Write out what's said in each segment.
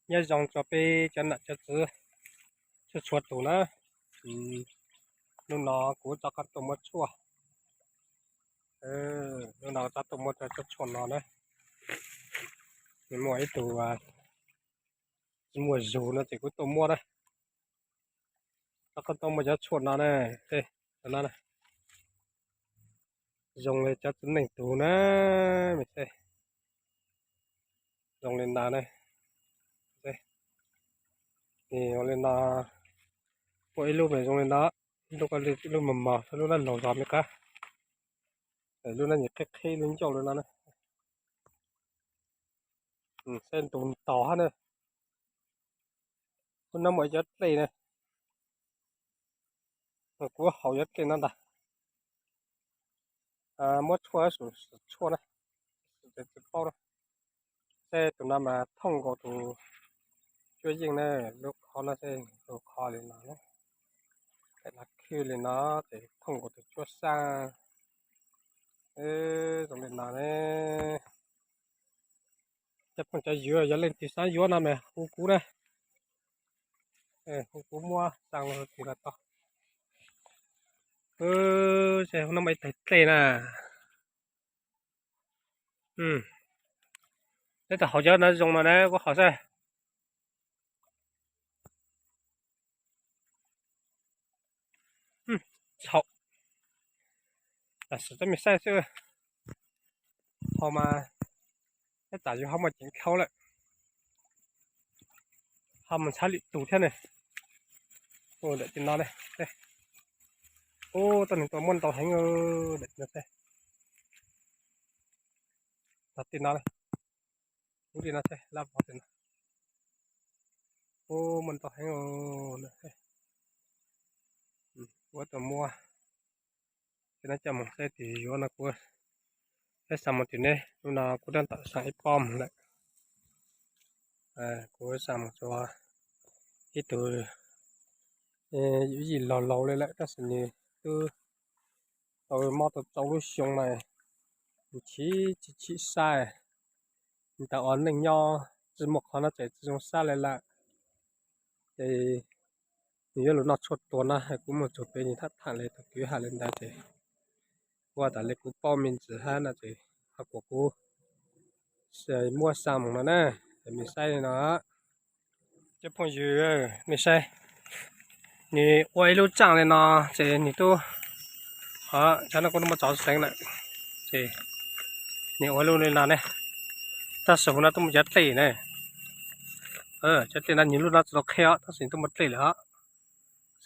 Nyob zoo rau peb cov nam cov txiv txhua txhua tus na. Hnub no kuv rov qab tuaj muab tshuaj, hnub no rov tuaj muab cov tshuaj no na. Muaj ib tug tsis muaj zug no ces kuv tuaj muab na. Rov qab tuaj muab cov tshuaj no na. Zoo li cov txiv neej tus na, zoo li no na. Zoo li no, muaj ib lub mas zoo li no, ib lub mos mos, lub no laus zog me qab, lub no nyias qhib qhib lub ncauj li no na. Saib ntus ntaus hab na. Ub, no muaj cov dlej na. Kuv haus cov dlej no ntag. Muab tshuaj, tshuaj na, tsis paub na. Saib tus no mas thooj nkaus tus cuab yeej na, lub qhov no, lub qhov li no na, lam khwb li no ces thooj nkaus tus cuab sab. Zoo li no ne. Cov phooj cov ywg, yog leej twg xav yuav no mas hu kuv na, hu kuv muab xa los tim no tau. Ces no muaj ib tug dlej na. Neb tau haus cov no zoo no na, kuv haus saib. Tsis haum, lam sim cov me saib xwb. Ho mas, tab tom yus ho muaj ceev dhau lawm, ho mus ntxhab lwm tus thiab ne. Ntawm tim no ne, ub, tau neeg tuaj muab ntau heev, ntawm tim no, tim no, ub, tim no, lab vov tim no, ub, muaj ntau heev. Kuv tuaj muab, ces no coj mus saib tim yuav no kuv, saib xa mus tim neb, lub no kuv tab tom xa ib pob mus lawm. Kuv xa mus rau ib tug yawm yij laus laus li lawm, tab sis nws twb tau mob tau rau lub xyoo na, nws chim tsis chim saib, nws tau ua neej nyob tsis muaj qhov no ces tsis zoo saib li lawm. Ces nws yuav lug noj tshuaj tua no, kuv mus txug pem nws tham tham li tus kwv hais li ntawd ces ua tas li kuv paub me ntsis hab no ces ho kuas kuv muab xa mus no na, mej saib li no. Cov phooj ywg, mej saib, nws ua ib lub tsaaj li no ces nws tub, cov no kuv muab tso seev lawm, ces nws ua lub li no ne, tab sis huv no tub muaj cov dlej ne, cov dlej no nws lub no tsis tau qheb os, tab sis nws tub muaj dlej lawm os.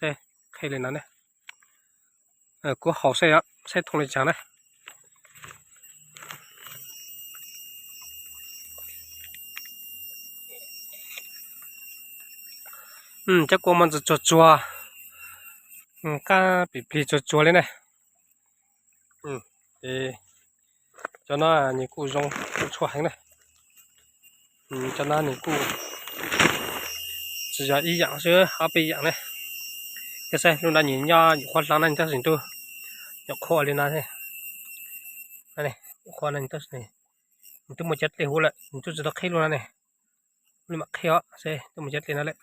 Saib, qheb li no ne, kuv haus saib, saib thooj li caag na. Cov kua muaj ntsis tsuag tsuag, qaab plig plig tsuag tsuag li ne. Cov no nws kuj zoo, kuj tshuaj heev na. Cov no nws kuj tsis yog ib yaam xwb, ob peb yaam ne. Yog saib lub no nws nyob nyuam qhuav dlaag na, tab sis nws tub nyuam qhuav li no, nyuam qhuav no, nws tub muaj cov dlej huv lawm, nws tub tsis tau qheb lub no ne. Lub mam qheb os, tub muaj cov dlej no lawm.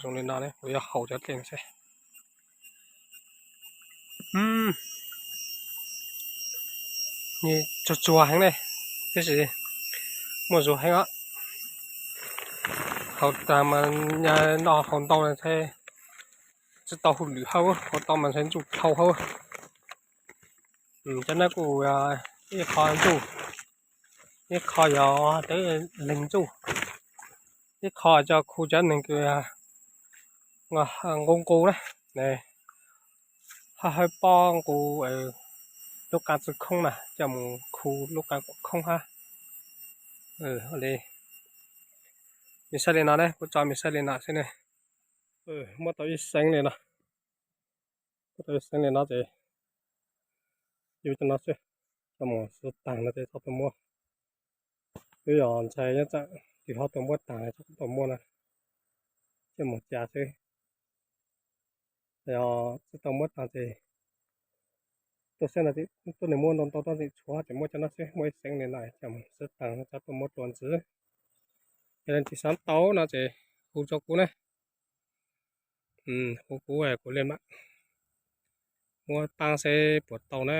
Zoo li no ne, kuv yuav haus cov dlej no saib. Nws tsuag tsuag heev ne, tab sis muaj zug heev os. Haus tag mas noj haus ntau na, tsis tau hauj lwm hab, haus tau mas ntshai ntsuj dhau hab. Cov no kuj ib qho ntsuj, ib qho yog teb leeg ntsuj, ib qho coj khu cov neeg kws nqus nqus na, hab hawb pob nqus lub qab txwb khoob na, coj mus khu lub qab khoob hab li. Mej saib li no ne, kuv tso mej saib li no xwb ne. Muab tau ib xeev li no, muab tau ib xeev li no ces yuav cov no xwb, coj mus xwb taag no ces txhob tuaj muab. Twb yog ntshai nyob tseem twb ho tuaj muab taag, txhob tuaj muab na, coj mus cas xwb. Yog tsis tau muab taag ces tuaj saib no, tuaj nws muab ntau ntau tuaj tseem tshuav, ces muab cov no xwb, muab ib xeev li no coj mus xwb taag, txhob tuaj muab dlua ntxiv. Yog leej twg xav tau no ces hu rau kuv na. Hu kuv, kuv li mam muab paab seb puas tau na.